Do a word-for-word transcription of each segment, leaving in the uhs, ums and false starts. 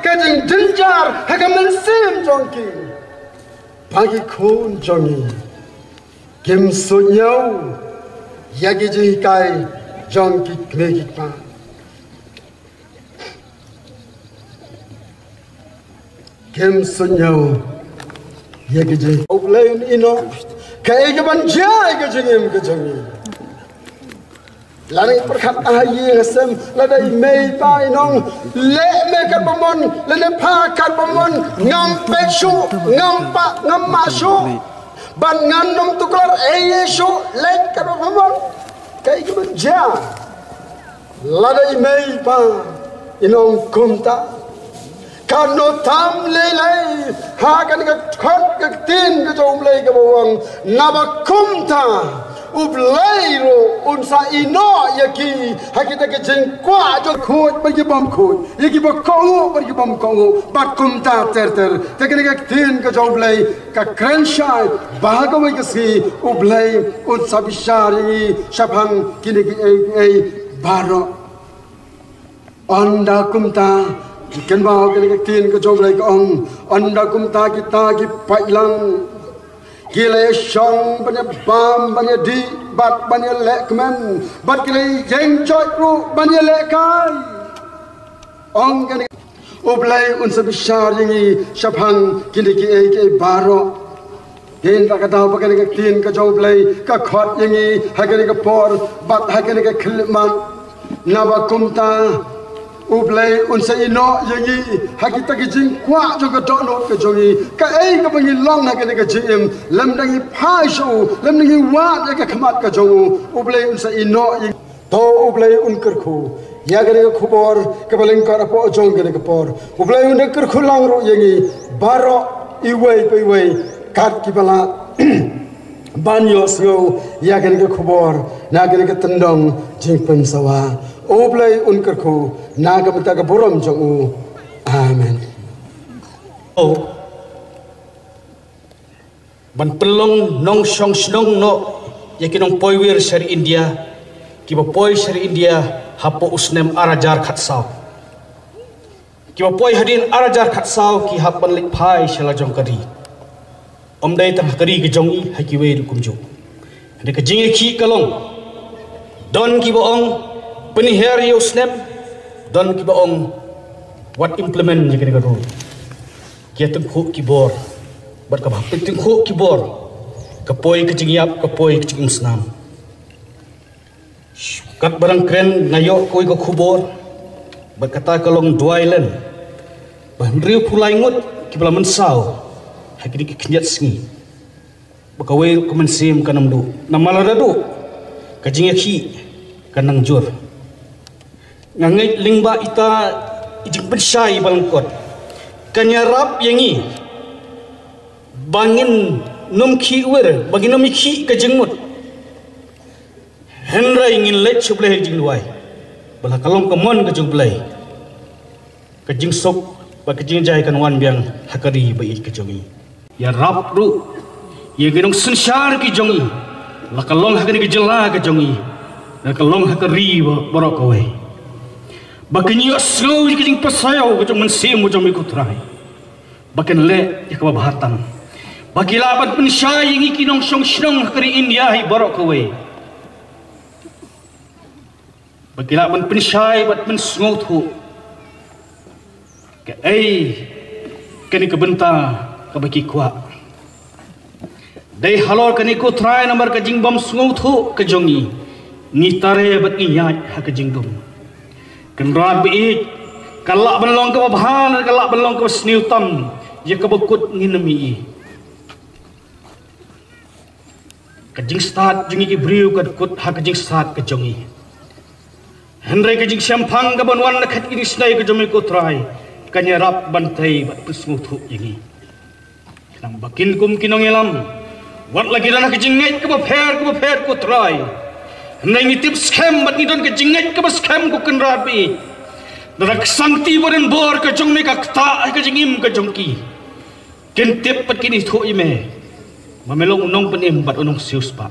Ka jingjynjar ha ka mynsiem jong ki. Ba ki khun jong ngi kim suidñiew ïa ki jinghikai jong ki kmie ki kpa. Kim suidñiew ïa ki jinghikai. U Blei un ïehnoh kaei kaban jia ïa ka jingim ka jong ngi. Lada ngi pyrkhat ha ïing ha sem, lada i mei i pa i ong, leh me katba mon, lane pha katba mon, ngam peit shuh, ngam pah, ngam mah shuh. Bad ngan ym tuklar ei ei shuh, leh katba mon. Kaei kaban jia? Lada i mei i pa i ong kumta, kan ym tam lei lei ha kane ka khot ka ktien ka jong U Blei kaba ong, naba kumta U Blei ruh un sa ïehnoh ïa ki ha kita ki jingkwah jong ki khuid bad ki bym khuid, ïa kiba kohnguh bad ki bym kohnguh, bad kumta ter ter. Te kane ka ktien ka jong U Blei ka kren shai ba ha kawei ka sngi U Blei un sa bishar ïa ngi shaphang kine kiei kiei baroh. Ynda kumta, ki kynmaw kane ka ktien ka jong U Blei ka ong, ynda kumta kita ki paitlang, ki la ïashong ban ïabam, ban ïadih bad ban ïalehkmen, bad ki la ïeng joit ruh ban ïalehkai. Ong kane, U Blei un sa bishar ïa ngi shaphang kine kiei kiei baroh. Te hynda ka daw ba kane ka ktien ka jong U Blei ka khot ïa ngi ha kane ka por bad ha kane ka khyllipmat, naba kumta U Blei un sa ïehnoh ïa ngi ha kita ki jingkwah jong ka dohnud ka jong ngi. Kaei kaba ngi long ha kane ka jingim, lymda ngi phai sha u, lymda ngi wad ïa ka khmat ka jong u, U Blei un sa ïehnoh ïa ngi. To U Blei un kyrkhu ïa kane ka khubor kaba lyngkot hapoh jong kane ka por. U Blei un da kyrkhu lang ruh ïa ngi baroh iwei pa iwei kat kiba lah ban ïohsngew ïa kane ka khubor na kane ka tyndong jingpynsawa. U Blei un kyrkhu na ka bynta ka burom jong u. Amen. Ban pynlong nongshong shnong noh ïa ki nongpoiwir sha ri India, kiba poi sha ri India hapoh u snem ar hajar khatsaw. Kiba poi hadien ar hajar khatsaw ki hap ban leit phai sha la jong ka ri. Ym dei tang ha ka ri ka jong i, ha kiwei ruh kumjuh. Hynrei ka jingïakhih ka long, don kiba ong pynhiar ïa u snem, don kiba ong wat implement ïa kane ka rule. Ki ïa tyngkhuh ki bor. Bad kaba pyntyngkhuh ki bor, ka poi ka jingïap, ka poi ka jingim snam. Katba dang kren nga ïoh kawei ka khubor, bad kata ka long duwai lem ba hynriewphew lai ngut kiba la mynsaw ha kine ki khyndiat sngi. Ba kawei ruh ka mynsiem kan ym duh, namar lada duh ka jingïakhih kan nang jur. Nga ngeit lyngba ita i jingpynshai ba lyngkot kan ïarap ïa ngi ba ngin ym khih wir, ba ngin ym khih ka jingmut. Hynrei ngin leit sha U Blei ha ka jingduwai, ba la ka long ka mon ka jong U Blei, ka jingsuk bad ka jingjia kan wan biang ha ka ri ba ïeit ka jong i. Ïarap ruh ïa ki nongsynshar ki jong i, la ka long ha kane ka jylla ka jong i, la ka long ha ka ri ba, baroh kawei, ba kin ïohsngew ïa ka jingpynsngew ka jong u Mynsiem u jong me ko Trai, ba kin leh ïa kaba bha tam, ba ki lah ban pynshai ïa ngi ki nongshong shnong ha ka ri India hi baroh kawei. Ba ki lah ban pynshai bad pynsngewthuh kaei kane ka bynta kaba ki kwah. Dei halor kane ko Trai, namar ka jingbym sngewthuh ka jong ngi, ngi tare bad ngi ïaid ha ka jingdum. Kynrad ba ïeit, ka lah ban long kaba bha, ka lah ban long kaba sniew tam ïa kaba kut ngin ym ïohi. Ka jingstad jong ngi ki briew ka kut ha ka jingstad ka jong ngi. Hynrei ka jingshemphang kaban wan na ka kti ka jingisynei ka jong me ko Trai, kan ïarap ban tei bad pynsngewthuh ïa ngi. Khnang ba kin kum ki nongïalam, wat la ki don ha ka jingngeit kaba pher kaba pher ko Trai, hynrei ngi tip skhem bad ngi don ka jingngeit kaba skhem ko Kynrad ba ïeit. Lada ka sangti ba donbor ka jong me ka ktah ha ka jingim ka jong ki, kin tip bad kin ithuh ïa me ba me long u nongpynim bad u nongsiewspah.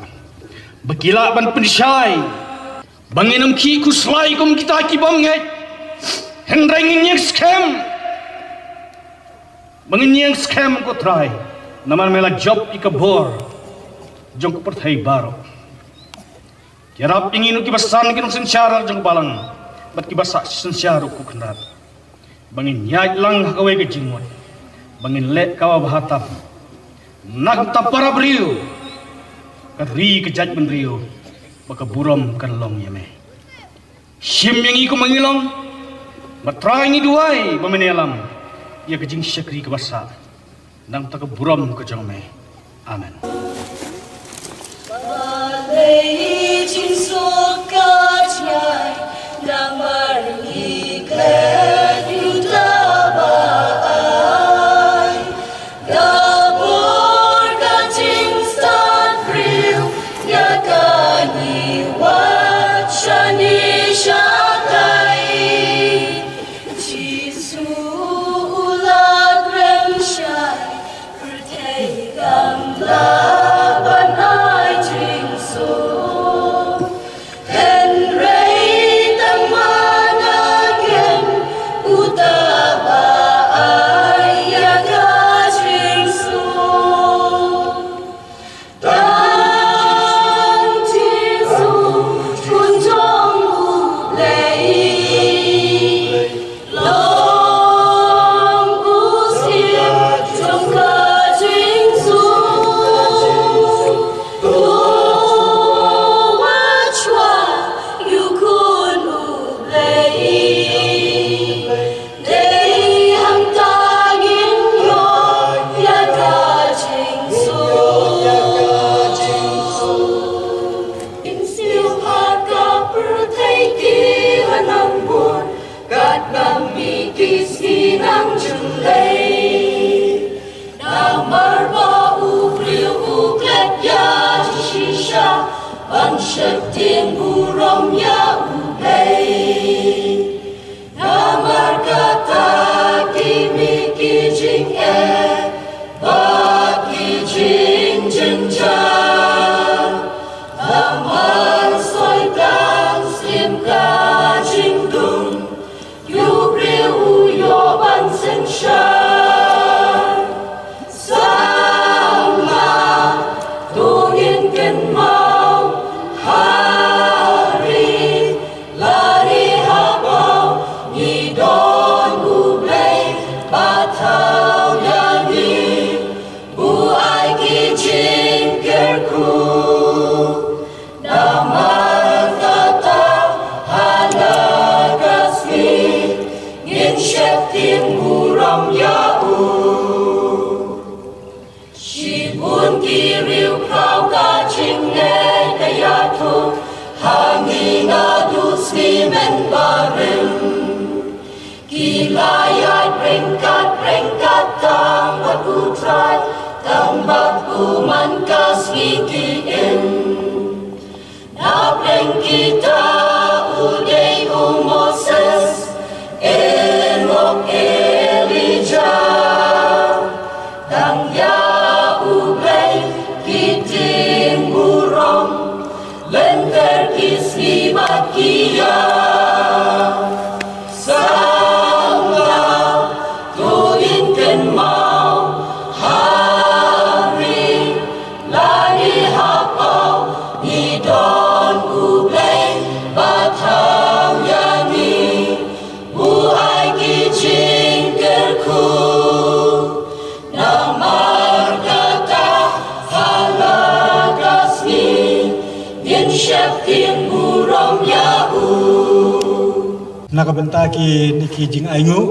Ba ki lah ban pynshai ba ngin ym khih khuslai kum kita ki bym ngeit, hynrei ngin ïeng skhem Ba ngin ïeng skhem, ko Trai, namar me la jop ïa ka bor jong ka pyrthei baroh. Ïarap ïa ngi, ngi kiba san ki nongsynshar jong ka balang bad kiba sah synshar, ko Kynrad, ba ngin ïaid lang ha kawei ka jingmut, ba ngin leh kaba bha tam na ka bynta para briew, ka ri, ka jaitbynriew, ba ka burom kan long ïa me. Shim ïa ngi kum ngi long, bad Trai, ngi duwai ba men ïalam ïa ka jingshakri kaba sah, na ka bynta ka burom ka jong me. Amen. Jisu u la kren shai, pyrthei kam lah ban ai jingsuk. Hynrei tang ma nga ken, uta ba ai ïa ka jingsuk. Tang Jisu, Khun jong U Blei, long u syiem jong ka jingsuk. To wat shuwa ïa U Khun U Blei. Dei hangta ngin ïoh ïa ka jingsuk. Ngin siew ha ka pyrthei ki la nang bun, katba mih ki sngi nang jyllei. Namar ba u briew u klet ïa ka jingshisha ban sheptieng burom ïa U Blei. Namar kata ki mih ki jingeh bad ki jingjynjar. Namar Soitan syiem ka jingdum, ïa u briew u ïoh ban synshar. Sngap, to ngin kynmaw ha ri lane ha paw, ngi don U Blei ba thaw ïa ngi, u ai ki jingkyrkhu. Namar kata ha la ka sngi ngin sheptieng burom ïa u. Shibun ki riewkhraw ka jingngeit ka ïathuh ha ngi naduh sngi mynbarim. Ki la ïaid ryngkat ryngkat tang bad U Trai, tang bad U man ka sngi ki im. Na pdeng kita u dei u Moses, Enok, Elijah. Tang ïa U Blei ki tieng burom, lynter ki sngi bad ki ïar. Sngap, to ngin kynmaw ha ri lane ha paw, ngi don U Blei ba thaw ïa ngi, u ai ki jingkyrkhu. Namar kata ha la ka sngi ngin sheptieng burom ïa u. Na ka bynta kine ki jingainguh,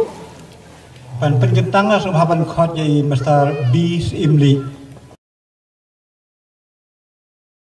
ban pynkyntang nga sngewbha ban khot ïa i Mister B Syiemlieh.